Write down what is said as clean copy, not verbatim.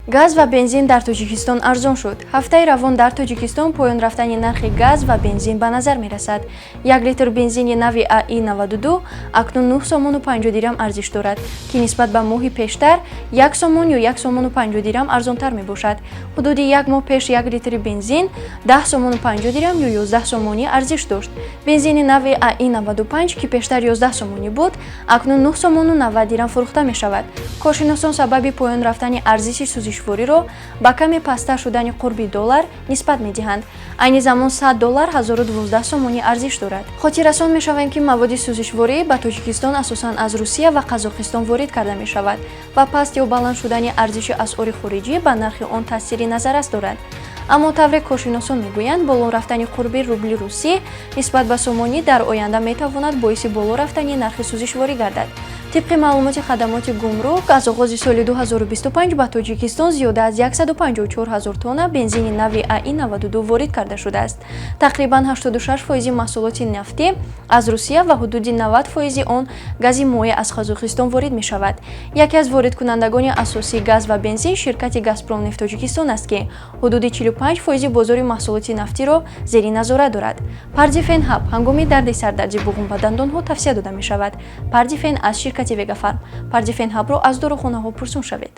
Газ ва бензин дар Тоҷикистон арзон шуд. Ҳафтаи равон дар Тоҷикистон поён рафтани нархи газ ва бензин ба назар мерасад. 1 литр бензини нави АИ 92 акнун 9 сомону 50 дирам арзиш дорад, ки нисбат ба моҳи пештар 1 сомон ё 1 сомону 50 дирам арзонтар мебошад. Ҳудуди як моҳ пеш 1 литри бензин 10 сомону 50 дирам ё 11 сомонӣ арзиш дошт. Бензини нави АИ 95, ки пештар 11 сомонӣ буд, акнун 9 сомону 90 дирам фурӯхта мешавад. Коршиносон сабаби поён рафтани арзиши сӯзишвориро ба каме пасттар шудани қурби доллар нисбат медиҳанд. Айни замон 100 доллар 1012 сомонӣ арзиш дорад. Хотиррасон мешавем, ки маводи сӯзишворӣ ба Тоҷикистон асосан аз Русия ва Қазоқистон ворид карда мешавад ва паст ё баланд шудани арзиши асъори хориҷӣ ба нархи он таъсири назаррас дорад. Аммо тавре коршиносон мегӯянд, боло рафтани қурби рубли русӣ нисбат ба сомонӣ дар оянда метавонад боиси боло рафтани нархи сӯзишворӣ гардад. Тибқи маълумоти хадамоти гумрук, аз оғози соли 2025 ба Тоҷикистон зиёда аз 154 ҳазор тонна бензини нави АИ 92 ворид карда шудааст. Тақрибан 86 фоизи маҳсулоти нафтӣ аз Русия ва ҳудуди 90 фоизи он гази моеъ аз Қазоқистон ворид мешавад. Яке аз воридкунандагони асосии газ ва бензин ширкати «Газпромнефт Тоҷикистон» аст, ки ҳудуди 45 фоизи бозори маҳсулоти нафтиро зери назорат дорад. Пардифен Ҳаб ҳангоми дарди сардарди буғум ва дандонҳо тавсия дода мешавад. Пардифен аз ширкати «Вегафарм». Пардифен Ҳабро аз дорухонаҳо пурсун шавед.